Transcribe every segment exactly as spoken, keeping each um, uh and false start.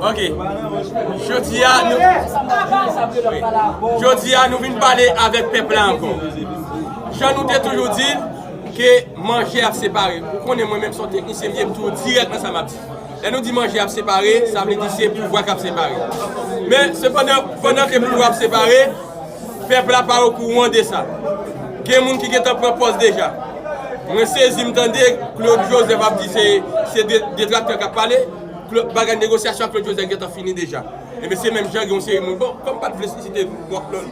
Ok. Jodi a, nou, wi. Jodi a, nou vin pale avèk pèp la ankò. Jan nou te toujou di l, ke manje ap separe. Ou konnen mwen menm se yon teknisyen m ye, m toujou dirèk nan sa m ap di. Lè nou di manje ap separe, sa vle di se pouvwa k ap separe. Men, sepandan, pandan ke pouvwa ap separe, pèp la pa okouran de sa. Gen moun ki gentan pran pòz deja. Mwen sezi m tande Claude Joseph ap di se, se de, detraktè k ap pale. Cla-, bagay negosyasyon ak Claude Joseph gentan fini deja. Ebyen, se menm jan gen yon seri moun. Bon, kòm m pa t vle site non, non,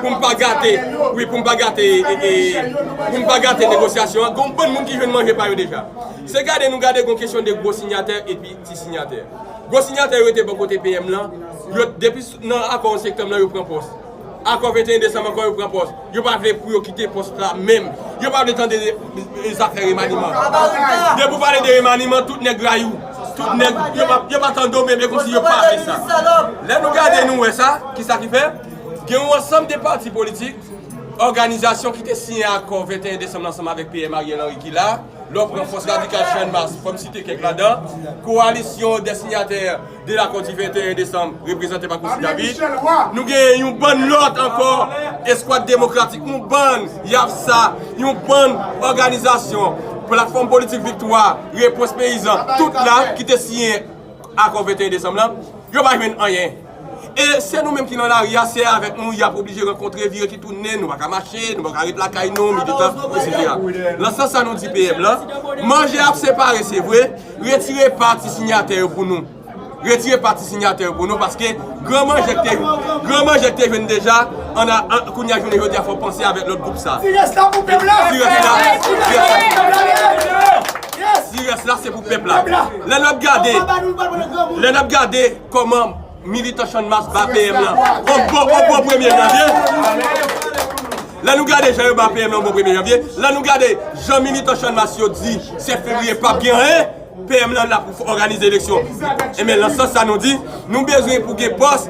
pou m pa gate, wi, pou m pa gate, e, e, pou m pa gate negosyasyon an, gen yon bann moun ki jwenn manje pa yo deja. Se gade nou gade gen yon kesyon de gwo sinyatè epi ti sinyatè. Gwo sinyatè yo rete bò kote P M lan, yo, depi s-, nan akò onz septanm lan, yo pran pòs. Akò venteyen desanm ankò, yo pran pòs. Yo pa vle pou yo kite pòs la menm. Yo pa vle tande de, de, de zafè remaniman. Depi w pale de remaniman, tout nèg rayi w. Tout nèg, yo pa, yo pa tande w menm, e kòmsi yo pa vle sa. Lè nou gade, nou wè sa, kisa ki fè? Gen yon ansanm de pati politik, òganizasyon ki te siyen akò venteyen desanm ansanm avèk P M Ariel Henry ki la, lè w pran Fòs Radikal Channmas, fò m site kèk ladan, Kowalisyon dè Sinyatè de Lakò di venteyen desanm, reprezante pa Kousi David. Nou gen yon bann lòt ankò, Eskwad Demokratik, yon bann YAPSA, yon bann òganizasyon, Platfòm Politik Viktwa, Repwons Peyizan, tout la ki te siyen akò venteyen desanm lan, yo pa jwenn anyen. E se nou menm ki nan lari a, se avèk nou y ap oblije rankontre, vire ki tounen, nou pa ka mache, nou pa ka ret lakay nou, militan, etsetera. Nan sans sa nou di P M lan, manje ap separe, se vre, retire pa ti sinyatè yo pou nou. Retire pa ti sinyatè yo pou nou, paske gran manje k te, gran manje k te jwenn deja, an a, an, kounye a jounen jodi a, fò panse avèk lòt gwoup sa. Ti rès la pou pèp la! Ti rès la, ti rès la. Ti rès la, se pou pèp la. Lè n ap gade, lè n ap gade kòman militan Channmas ba P M lan yon bon, yon bon premye janvye. Lè nou gade jan yo ba P M lan yon bon premye janvye, lè nou gade jan militan Channmas yo di sèt fevriye p ap gen anyen, P M lan la pou òganize eleksyon. Ebyen, nan sans sa nou di, nou bezwen pou gen pòs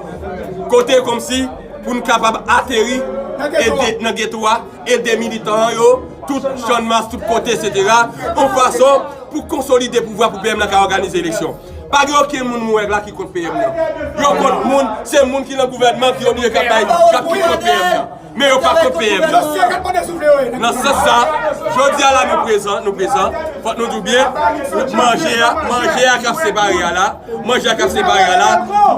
kote kòmsi pou n kapab ateri e de, nan geto a, ede militan yo, tout Channmas, tout kote, etsetera, yon fason pou konsolide pouvwa pou P M lan ka òganize eleksyon. Pa gen okenn moun mwen wè la ki kont P M lan. Yo kont moun, se moun ki nan gouvènman ki oblije k ap bay, k ap ki kont P M lan. Men yo pa kont P M lan. Nan sans sa, jodi a la nou prezan, nou prezan, fòk nou di w byen, manje a, manje a k ap separe a la, manje a k ap separe a la,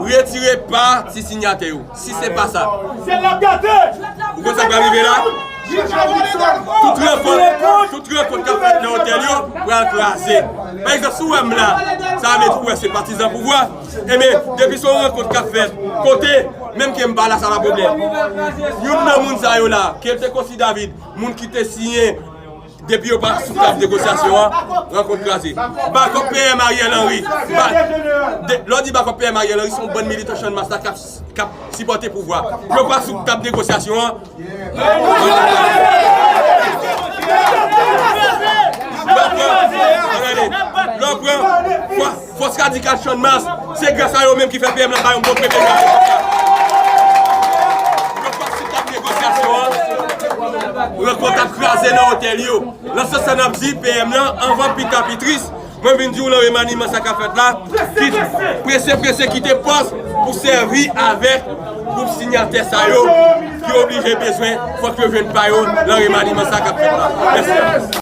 retire pa ti sinyatè yo. Si se pa sa, ou konn sa k pral rive la? Tout rankont, tout rankont k ap fèt nan otèl yo pral kraze. Pa egzanp, si w wè m la, sa vle di w wè se patizan pouvwa. Ebyen, depi se yon rankont k ap fèt, kote, menm ke m pa la, sa pa pwoblèm. Youn nan moun sa yo la, ke l te Kousi David, moun ki te siyen, depi yo pa sou tab negosyasyon an, rankont kraze. Bakòp P M Ariel Henry. Ba, de, lè w di bakòp P M Ariel Henry, se yon bann militan Channmas la k ap, k ap sipòte pouvwa. Yo pa sou tab negosyasyon an. Lè w pran, lè w pran, fò, Fòs Radikal Channmas, se gras a yo menm ki fè P M lan bay yon bon premye janvye konsa. Yo pa sou tab negosyasyon an. Rankont ap kraze nan otèl yo. Nan sans sa n ap di P M lan, anvan pi ta pi tris, mwen vin di w nan remaniman sa k ap fèt la, ki prese prese kite pòs pou sèvi avèk gwoup sinyatè sa yo ki oblije bezwen, fòk yo jwenn pa yo nan remaniman sa k ap fèt la. Mèsi.